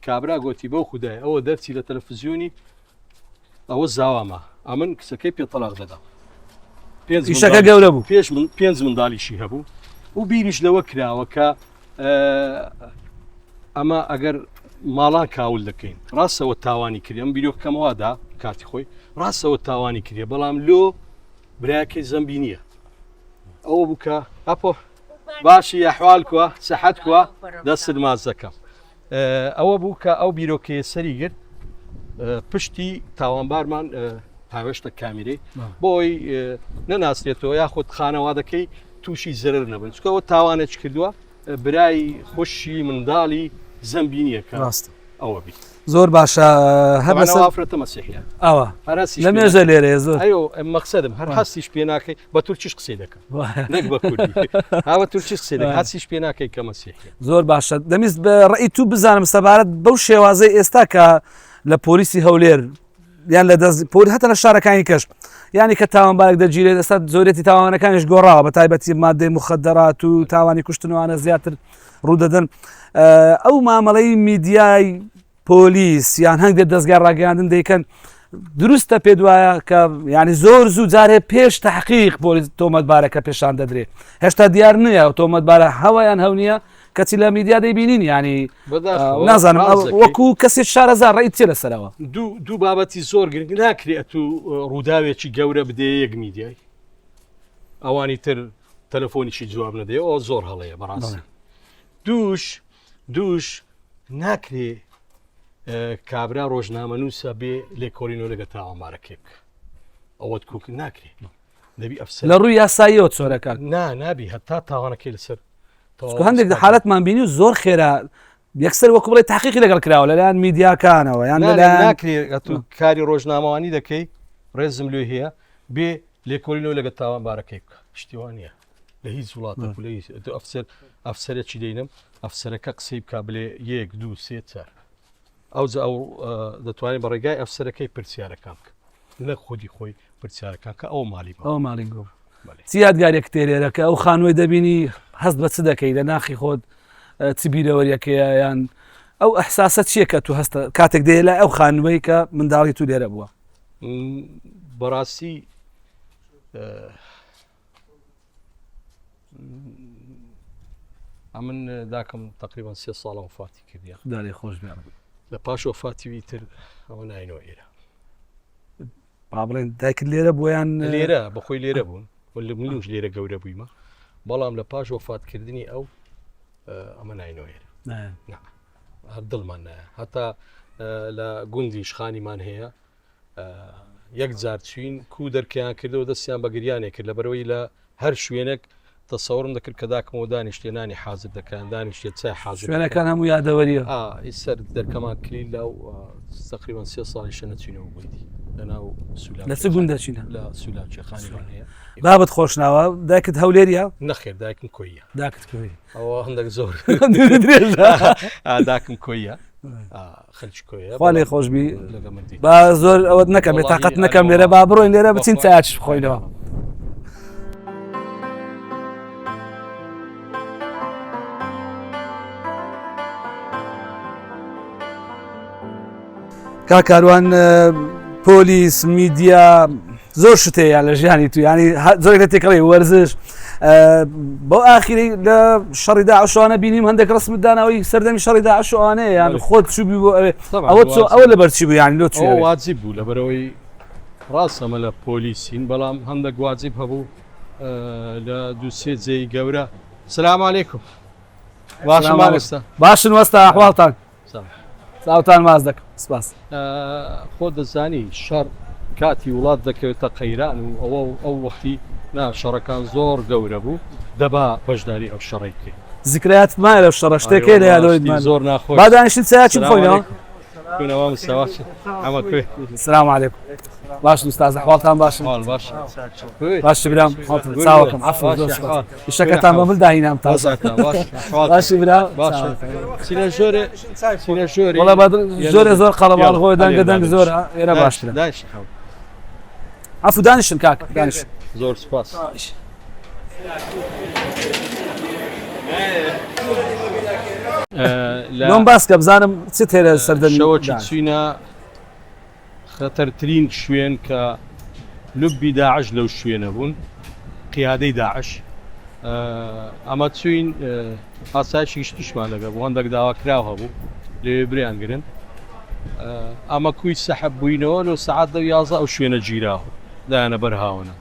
کابرا گوتی بەو خودای ئەوە دەرچی لە تەلەفزیۆنی ئەوە زاوامە ئەمن کچەکەی پێ تەلاق دەدەم پێنج ئیشەکە گەورە بوو پێش من پێنج منداڵیشی هەبوو و بیریش لەوە کراوە کە ئەمە ئەگەر ماڵان کاول دەکەین ڕاستەوە تاوانی کردی ئەم بیرۆکەمەوەدا کاتی خۆی ڕاستەوە تاوانی کردی بەڵام لۆ براکەی زەمبی نییە ئەوە بوو کە ئەپۆ باشی ئەحوال کووە سەحەت کووە دەستت ماچ دەکەم ئەوە بوو کە ئەو بیرۆکەیە سەری گرت پشتی تاوانبارمان هاوێشتە کامیرەی بۆی نەناسرێتەوە یاخود خانەوادەکەی تووشی زەرەر نەبن چکەوە تاوانێک کردووە برای خوشی منداڵی زەمبینیەکە ڕاست. ئەوە بی. زۆر باشە هەر لەسەر ئافرەتە مەسیحیە ئەوە لە مێژە لێرەیە زۆر ئەیۆ مەقسەدم هەر هەستیش پێ ناکەی بە تورکیش قسەی دەکەم نەک بە کوردی ها بە تورکیش قسەی دەکەم هەستیش پێ ناکەی کە مەسیحیە. زۆر باشە دەمیست بە ڕەئی تو بزانم سەبارەت بەو شێوازەی ئێستا کە لە پۆلیسی هەولێر یان لە دەست پۆل هەتا لە شارەکانی کەش یانی کە تاوانبارێک دەگیرێت ئێستا زۆرێتی تاوانەکانیش گۆڕاوە بە تایبەتی مادەی مخدرات و تاوانی کوشتنوانە زیاتر ڕوودەدەن ئەو مامەڵەی میدیای پۆلیس یان هەندێک دەستگای ڕاگەیاندن دەیکەن دروستە پێ دوایە کە ینی زۆر زوو جارێ پێش تحقیق پۆلیس تۆمەتبارەکە پێشان دەدرێت هێشتا دیار نییە تۆمەتبارە هەوایان هەو نییە کەچی لە میدیا دەیبینین ینی نازانم وەکو کەسێک شارەزا ڕێی چێ لەسەرەوە دوو بابەتی زۆر گرنگ ناکرێت و ڕووداوێکی گەورە بدێ یەک میدیای ئەوانی تر تەلەفۆنیشی جواب نەدەیە ئەوە زۆر هەڵەیە بەڕاستی دووش دووش ناکرێ کابرا ڕۆژنامە نووسە بێ لێکۆڵینەوە لەگە تاوانبارەکەی بکە ئەوەت کوک ناکرێ دەبی ئەفسەر لە ڕووی یاساییەوە چۆرەکە نا نابی هەتا تاوانەکەی لەسەر هەندێک حالەتمان بینی و زۆر خێرا یەکسەر وەکو بڵێ تحقیقی لەگەڵ کراوە لەلایەن میدیاکانەوە یان لەلایەن ناکرێت کاری ڕۆژنامەوانی دەکەی ڕێزم لێ هەیە بێ لێکۆلینەوە لەگە تاوانبارەکەی بکە شتی وا نییە لە هیچ وڵاتە لە هیچ ئەتۆ ئەفسەر ئەفسەرێکی دەینم ئەفسەرەکە قسەی بکە بلێ یەک دوو سێ چار ئەوجا ئەو دەتوانێت بە ڕێگای ئەفسەرەکەی پرسیارەکان بکە نەک خودی خۆی پرسیارەکان کە ئەو مالی ئەو ماڵی گۆ چی یادگارێک تێرێرە کە ئەو خانووی دەبینی هەست بە چ دەکەی لە ناخی خۆت چ بیرەوەریەکەیە یان ئەو ئەحساسە چییە کە تو هەستە کاتێک دێ لای ئەو خانووەی کە منداڵی تو لێرە بووە بەڕاستی ئەمن داکەم تقریبان سێ ساڵە وفاتی کردیا دارێ خۆش بێ لە پاش وفاتی تر ئەوە ناینەوە ئێرە با بڵێن دایکت لێرە بۆیان لێرە بەخۆی لێرە بوون لە منیش لێرە گەورە بوویمە بەڵام لە پاش وەفاتکردنی ئەو ئەمە ناینەوە ئێرە هەر دڵمان نایە هەتا لە گوندیش خانیمان هەیە یەک جار چوین کو دەرکیان کردەوە دەستیان بە گریانێ کرد لەبەرەوەی لە هەر شوێنێک تەسەورم دەکرد کە داکمەوە دانیشتێ نانی حازر دەکەن دانیشتێ چای حازر شوێنەکان هەموو یادەوەریە سەر دەرکەمان کلیل لە و تقریبا سێ ساڵیشە نەچینەوە گوندی لەناو سولا لە چ گوند دەچینە لە سولاچێ خانیمان هەیە بابت خۆشناوە دایکت هەولێریە نەخێر دایکم کۆیە داکت کۆی ئەوە هەندێک زۆر داکم کۆیە خەلکی کۆیە خوا لێ خۆشبی با زۆر ئەوەت نەکەم بێ تاقەت نەکەم لێرە با بڕۆین لێرە بچین چاچ بخۆینەوە. کاک کاروان پۆلیس میدیا زۆر شتەیە لە ژیانی تو ینی زۆر لە تێکەڵی وەرزش بۆ ئاخیری لە شەڕی داعشوانە بینیم هەندێک ڕسم داناوی سەردەمی شەڕی داعشوانەیە یان خۆت چوبی بۆ ئەوێ ئەوە چۆ ئەوە لەبەر چی بوو یان لۆ چ واجب بوو لەبەرەوەی ڕاستەمە لە پۆلیسین بەڵام هەندێک واجب هەبوو لە دووسێ جێی گەورە سلام علیکم باشم باشن وەستا ئەحواڵتان چاوتان ماچ دەکەم سپاس. خۆت دەزانی شەڕ کاتی وڵات دەکەوێتە قەیران و ئەوە و ئەو وەختی نا شەڕەکان زۆر گەورە بوو دەبا بەشداری ئەو شەڕەی بکەی. زیکرایاتت مایە لەو شەڕە شتێک هەیە لە یادەوەیت مان زۆر ناخۆش با دانیشتین چایەکی بخۆینەوە. سلام علیکم باشن استاذ احوالتان باشن باش باش برام چاوەکەم عفو زۆر سپاس ئیشەکەتان بە مل داهینام تازە باشی برا سینە ژۆرێ سینە ژۆرێ وەڵا با زۆرێ زۆر قەڵەباڵغ خۆی دەنگە دەنگ زۆرە ئێرە باشترە عفو دانیشن کاک دانیشن زۆر سپاس لۆم باس کە بزانم چ تێرە سەردەمی شەوەکی چوینە خەتەرترین شوێن کە لوبی داعش لەو شوێنە بوون قیادەی داعش ئەمە چوین ئاسایشی گشتیشمان لەگە بوو هەندێک داواکراو هەبوو لەوێ بریان گرن ئەمە کوی سەحب بووینەوە لۆ سەعات دە یازە ئەو شوێنە گیراوە دایانە بەر هاوەنە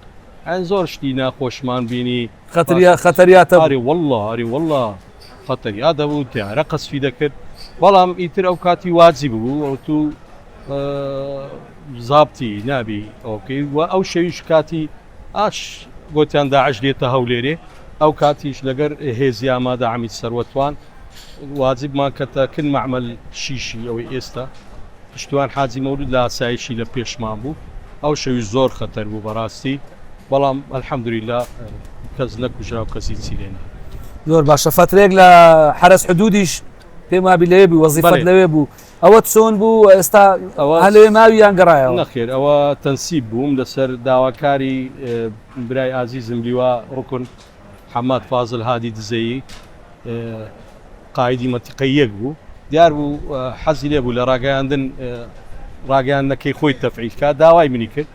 ئەن زۆر شتی ناخۆشمان بینی خەتریا خەتەریاتە ئاری والله ئاری والله خەتەریا دەبوو تیارە قەسفی دەکرد بەڵام ئیتر ئەو کاتی واجب بوو ئەو تو زابتی نابی ئۆکەی و ئەو شەویش کاتی ئاش گۆتیان داعش دێتە هەولێرێ ئەو کاتیش لەگەر هێزی ئامادە عەمید سەروەتوان. واجبمان کەتە کن مەعمەل شیشی ئەوەی ئێستا پشتیوان حاجی مەولود لە ئاسایشی لە پێشمان بوو ئەو شەویش زۆر خەتەر بوو بەڕاستی بەڵام الحمدللە کەس نەکوژرا و کەس هیچی لێ نەهات. زۆر باشە فەترەیەک لە حەرەس حدودیش پێم وابی لەوێ بوو وەزیفەت لەوێ بوو ئەوە چۆن بوو ئێستا هەر لەوێ ماوی یان گەڕایەوە؟ نەخێر ئەوە تەنسیب بووم لەسەر داواکاری برای ئازیزم لیوا ڕوکن حەماد فازل هادی دزەیی قائیدی مەنتیقەی یەک بوو دیار بوو حەزی لێ بوو لە ڕاگەیاندن ڕاگەیاندنەکەی خۆی تەفعیل کا داوای منی کرد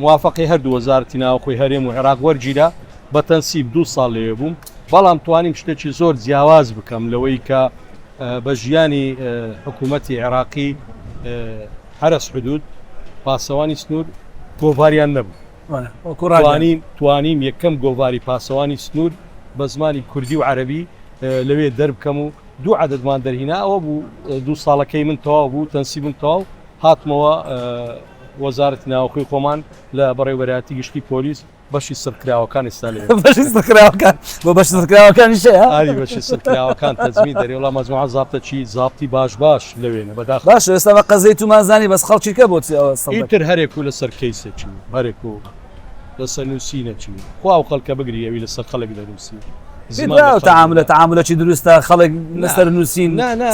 موافقەی هەردوو وەزارەتی ناوخۆی هەرێم و عێراق وەرگیرا بە تەنسیب دوو ساڵ لەوێ بووم بەڵام توانیم شتێکی زۆر جیاواز بکەم لەوەی کە بە ژیانی حکوومەتی عێراقی حەرەس حدود پاسەوانی سنوور گۆڤاریان نەبوو توانیم توانیم یەکەم گۆڤاری پاسەوانی سنوور بە زمانی کوردی و عەرەبی لەوێ دەربکەم و دوو عەدەدمان دەرهینا ئەوە بوو دوو ساڵەکەی من تەواو بوو تەنسیبم تەواو هاتمەوە وەزارەتی ناوخۆی خۆمان لە بەڕێوەبەرایەتی گشتی پۆلیس بەشی سڕکراوەکان ئێستا لەوێ. بەشی سڕکراوەکان بۆ بەشی سڕکراوەکانیش هەیە؟ ئاری بەشی سڕکراوەکان تەجمی دەرێ وەڵا مەجموعە زابتەکی زابتی باش باش لەوێنە بەداخەوە. باشە ئێستا بە قەزیەی تومان زانی بەس خەڵکی کە بۆچی ئەوە سڕ دەکەن؟ ئیتر هەرێک و لەسەر کەیسێکی و هەرێک و لەسەر نووسینێکی و خوا ئەو خەڵکە بگری ئەوی لەسەر خەڵک دەنووسی. پێت وایە ئەو تەعامولە تەعامولەکی دروستە خەڵک لەسەر نووسین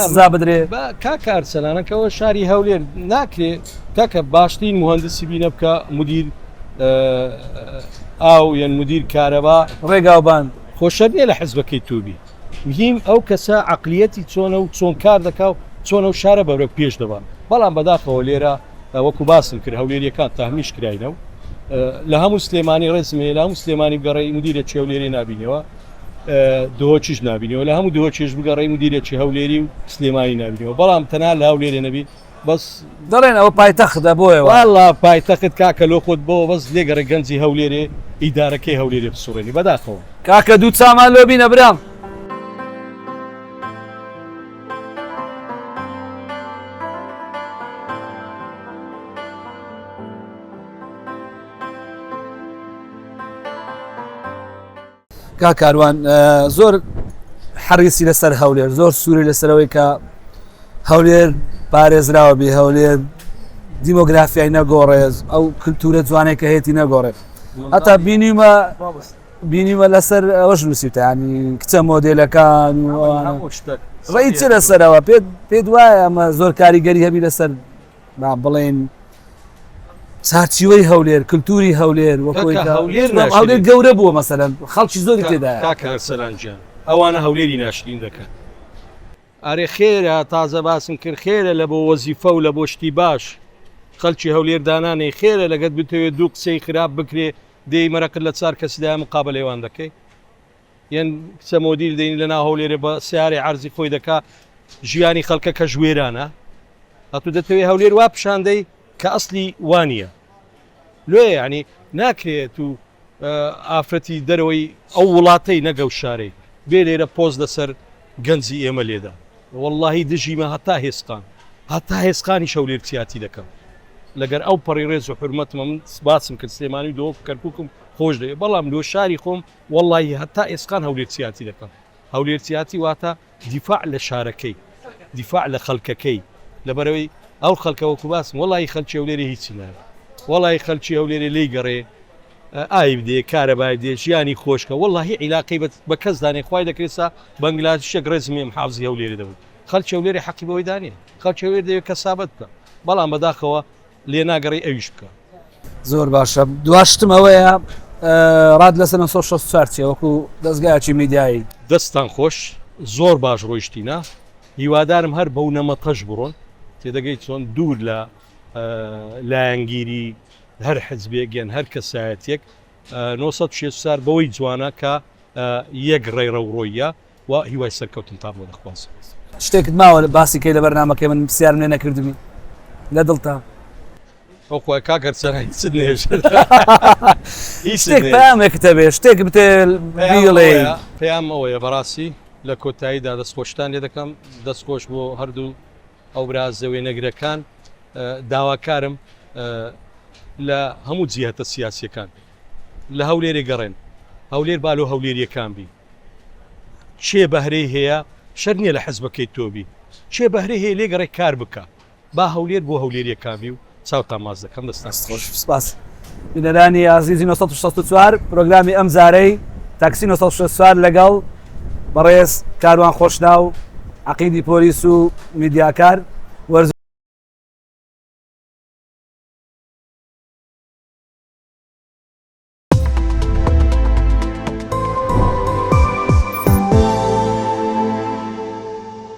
سزا بدرێ؟ کاکە ئەرسەلان ئەوە شاری هەولێر ناکرێ کاکە باشترین موهەندسی بینە بکە مدیر ئاو یان مدیر کارەبا ڕێگاوبان خۆ شەرت نییە لە حزبەکەی تۆ بی مهیم ئەو کەسە عەقلیەتی چۆنە و چۆن کار دەکا و چۆن ئەو شارە بەرەو پێش دەبا بەڵام بەداخەوە لێرە وەکو باسم کرد هەولێریەکان تەهمیش کراینە و لە هەموو سلێمانی ڕێزم هەیە لە هەموو سلێمانی بگەڕێی مدیرێکی هەولێری نابینەوە دهۆکیش نابینەوە لە هەموو دهۆکیش بگەڕێی مدیرێکی هەولێری و سلێمانی نابینەوە بەڵام تەنها لە هەولێرێ نەبی بەس دەڵێن ئەوە پایتەختە بۆیە وایە. وەڵا پایتەخت کاکە لۆ خۆت بۆ بەس لێگەڕێ گەنجی هەولێرێ ئیدارەکەی هەولێرێ بسوڕێنی بەداخەوە. کاکە دوو چامان لۆ بینە برام. کاک کاروان زۆر حەریسی لەسەر هەولێر زۆر سووری لەسەرەوەی کە هەولێر پارێزراوە بێ هەولێر دیمۆگرافیای نەگۆڕێز ئەو کللتورە جوانێک کە هەیەی نەگۆڕێت هەتا بینیمە بینیمە لەسەر ئەوەش نووسیتە ینی کچە مۆدلەکان و ڕێی چ لەسەرەوە پێت پێت وایە ئەمە زۆر کاریگەری هەبی لەسەر با بڵێن چارچیوەی هەولێر کللتوری هەولێر وەکۆی هەولێر هەولێر گەورە بووە مەسەلەن خەڵکی زۆری تێدا کاکە ئەرسەلان گیان ئەوانە هەولێری ناشرین دەکەن ئەرێ خێرە تازە باسم کرد خێرە لە بۆ وەزیفە و لە بۆ شتی باش خەلکی هەولێر دانانێی خێرە لەگەت بتەوێ دوو قسەی خراپ بکرێ دێی مەرەقت لە چار کەسیدایە مقابەلەی وان دەکەی یەن کچە مۆدیل دەینی لە ناو هەولێرێ بە سیارەی عەرزی خۆی دەکا ژیانی خەڵکە کەش وێرانە ئەتو دەتەوێ هەولێر وا پیشان دەی کە ئەسلی وا نییە لۆیە یعنی ناکرێت و ئافرەتی دەرەوەی ئەو وڵاتەی نەگەو شارەی بێ لێرە پۆز لەسەر گەنجی ئێمە لێدا واللهی دژیمە هەتا هێسقان هەتا هێسقانی شەولێر چیاتی دەکەم لەگەر ئەو پەڕی ڕێز و حورمەتمە من باسم کرد سلێمانی و دهۆک و کەرکوکم خۆش دەوێ بەڵام لۆ شاری خۆم وەڵاهی هەتا ئێسقان هەولێرچیاتی دەکەم هەولێرچیاتی واتە دیفاع لە شارەکەی دیفاع لە خەلکەکەی لەبەرەوەی ئەو خەلکە وەکو باسم وەڵاهی خەلکی هەولێرێ هیچی ناوێ وەڵاهی خەلکی هەولێرێ لێی گەڕێ ئاوی بدێ کارەبای بدێ ژیانی خۆشکە وەڵاهی عیلاقەی بە کەس دانێ خوای دەکرێ سا بەنگلادیشێک ڕێزم هەیە محافزی هەولێرێ دەبوو خەلکی هەولێرێ حەقی بەوەی دانێ خەلکی هەولێر دەیەوێ کەسابەت بکا بەڵام بەداخەوە لێ ناگەڕێی ئەویش بکە. زۆر باشە دوا شتم ئەوەیە ڕات لەسەر 964 چیە وەکو دەزگایەکی میدیایی؟ دەستتان خۆش زۆر باش ڕۆیشتینە هیوادارم هەر بەو نەمەتەش بڕۆن تێدەگەی چۆن دوور لە لایەنگیری هەر حزبێک یان هەر کەسایەتیەک 964 بەوەی جوانە کە یەک ڕێڕەو ڕۆیە و هیوای سەرکەوتنتان بۆ دەخوازم. شتێکت ماوە باسی کەی لە بەرنامەکەی من پرسیارم لێ نەکردبی لە دڵتا؟ ئەو خوا کاک هەرچەند هیچت نێژ شتێک پەیامێکت هەبێ شتێک بتێ بیڵێی. پەیام ئەوەیە بەڕاستی لە کۆتاییدا دەستخۆشتان لێ دەکەم دەستخۆش بۆ هەردوو ئەو برازە وێنەگرەکان داواکارم لە هەموو جیهەتە سیاسیەکان لە هەولێرێ گەڕێن هەولێر با لۆ هەولێریەکان بی. کێ بەهرەی هەیە شەرت نیە لە حزبەکەی تۆ بی کێ بەهرەی هەیە لێگەڕێ کار بکا با هەولێر بۆ هەولێریەکان بی و چاوتان ماچ دەکەم دەستان دەست خۆش سپاس. بینەرانی ئازیزی 964 پرۆگرامی ئەم جارەی تاکسی 964 لەگەڵ بەڕێز کاروان خۆشناو عەقیدی پۆلیس و میدیاکار.